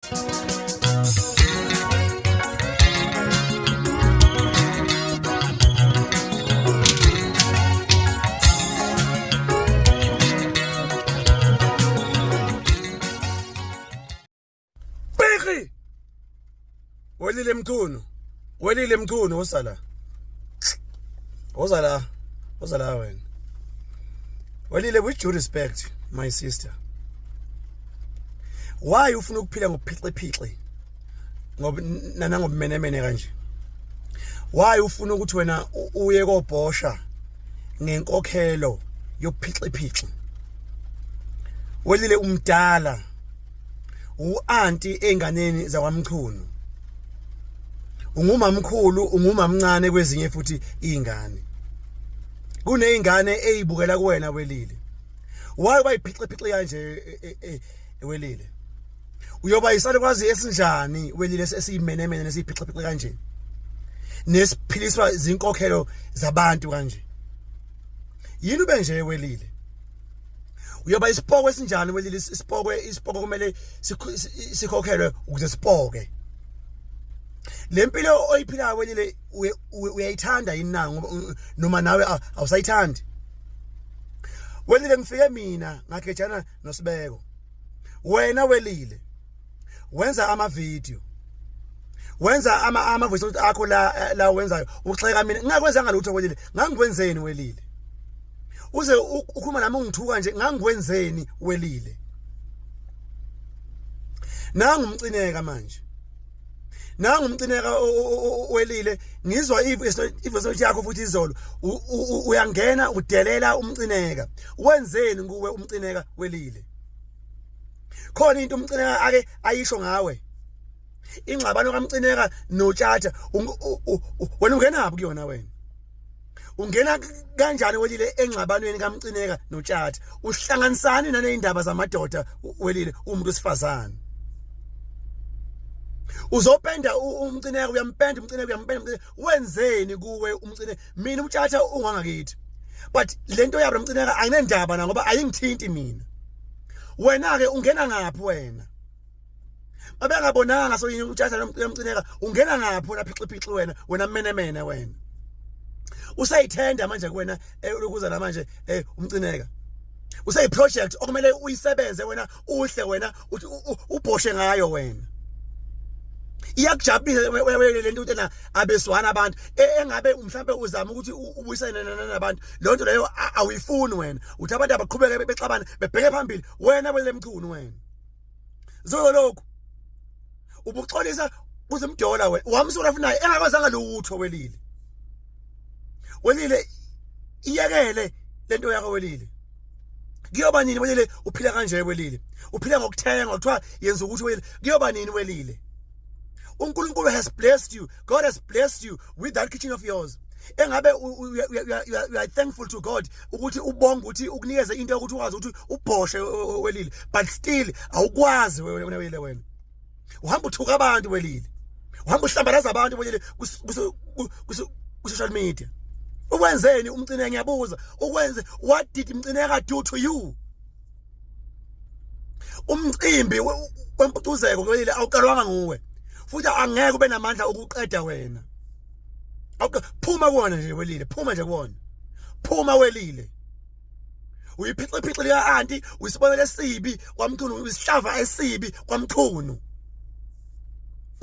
Bheki! Welile Mchunu. Welile Mchunu woza la. Woza la. Woza la wena. Welile, with due respect, my sister. Why ufuna ukuphila ngophixi-phixi? Ngoba nanangobumenemene kanje. Why ufuna ukuthi wena uye kobhosha ngenkokhelo yobuphixi-phixi? Welile, umdala, u-anti enganeni zakwaMchunu, ungumamkhulu, ungumamncane kwezinye futhi izingane. Kuneyingane eyibukela kuwena, Welile. Why bayiphixi-phixi kanje, Welile? Uyoba yisalukwazi esinjani, Welile, esiyimenemene nesiyiphixi-phixi kanje, nesiphiliswa izinkokhelo zabantu kanje? Yini ube nje, Welile? Uyoba isipoko esinjani, Welile? Isipoko, isipoko kumele sikhokhelwe ukuze sipoke. Le mpilo oyiphilayo, Welile, uyayithanda yini na, noma nawe awusayithandi, Welile? Ngifike mina ngagejana noSibeko. Wena, Welile, wenza ama video, wenza ama voice note akho la wenzayo uxeka mina ngingakwenzanga lutho. Welile, ngangikwenzeni, Welile, uze ukhuluma nami ungithuka nje? Ngangikwenzeni, Welile? Nangu uMcineka manje, nangu uMcineka, Welile. Ngizwa i-voice note yakho futhi izolo, uyangena udelela uMcineka. Wenzeni kuwe uMcineka, Welile? Khona into uMcineka ake ayisho ngawe? Ingxabano kaMcineka noTshatha, wena ungenaphi kuyona? Wena ungena kanjani, Welile, engxabanweni kaMcineka noTshatha? Uhlanganisani naleyindaba zamadoda, Welile, umuntu wesifazane? Uzopenda uMcineka, uyampenda uMcineka, uyampenda uMcineka. Wenzeni kuwe uMcineka? Mina uTshatha ungangakithi, but lento yabo noMcineka ayinendaba na, ngoba ayingithinti mina. Wena ke ungena ngaphi wena? Babengabonanga so yini uTshatha noMcineka? Ungena ngaphi wena, phixiphixi wena, wena menemene wena? Usayithenda manje kuwena ukuza namanje uMcineka useyi project okumele uyisebenze wena, uhle wena uthi ubhoshe ngayo wena. Iyakujabulisa lento ukuthi na abeswana abantu, engabe mhlambe uzama ukuthi ubuyisane nabantu. Leyo nto leyo awuyifuni wena. Uthi abantu abaqhubeke bexabana, bebheke phambili. Wena, Welile Mchunu, wena zolokhu ubuxolisa kuzimdola wena, wamsula funayo engakwazanga lutho. Welile, Welile, iyekele lento yakho, Welile. Kuyoba nini, Welile, uphila kanje? Welile, uphila ngokuthenga, kuthiwa yenza ukuthi. Welile, kuyoba nini, Welile? uNkulunkulu has blessed you. God has blessed you with that kitchen of yours. Engabe you are thankful to God ukuthi ubonge ukuthi ukunikeze into yokuthi ukwazi ukuthi ubhoshe, Welile, but still awukwazi wena, Welile. Wena uhamba uthuka abantu, Welile, uhamba uhlambalaza abantu, Welile, ku social media. Ukwenzeni uMcineka? Ngiyabuza, ukwenze? What did Mcineka do to you? Umcimbi wempucuzeko, Welile, awuqalwanga nguwe, futhi angeke ube namandla ukuqeda wena. Phuma kuwona nje, Welile, phuma nje kuwona, phuma, Welile. Uyiphixiphixe lika anti, uyisibonelo esibi kwaMchunu, uyisihlava esibi kwaMchunu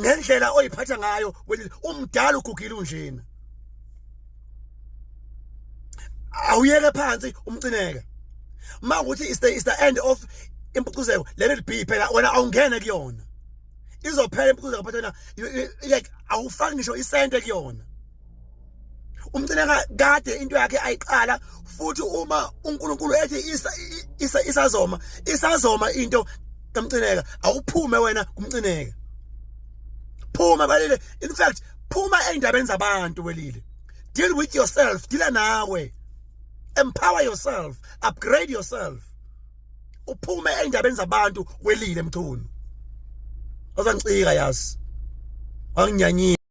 ngendlela oyiphatha ngayo, Welile. Umdala, ugugile unjena. Awuyeke phansi uMcineka. Uma ukuthi is the end of impucuzeko, let it be. Phela wena awungene kuyona, izophela impucuzeko, phatha wena like awufaki ngisho isente kuyona. UMcineka kade into yakhe ayiqala, futhi uma uNkulunkulu ethi isa isazoma, isazoma into kaMcineka. Awuphume wena kuMcineka, phuma, Welile. In fact, phuma ey'ndabeni zabantu, Welile. Deal with yourself, deala nawe, empower yourself, upgrade yourself, uphume ey'ndabeni zabantu, Welile Mchunu. Ozangicika yazi, wanginyanyisa.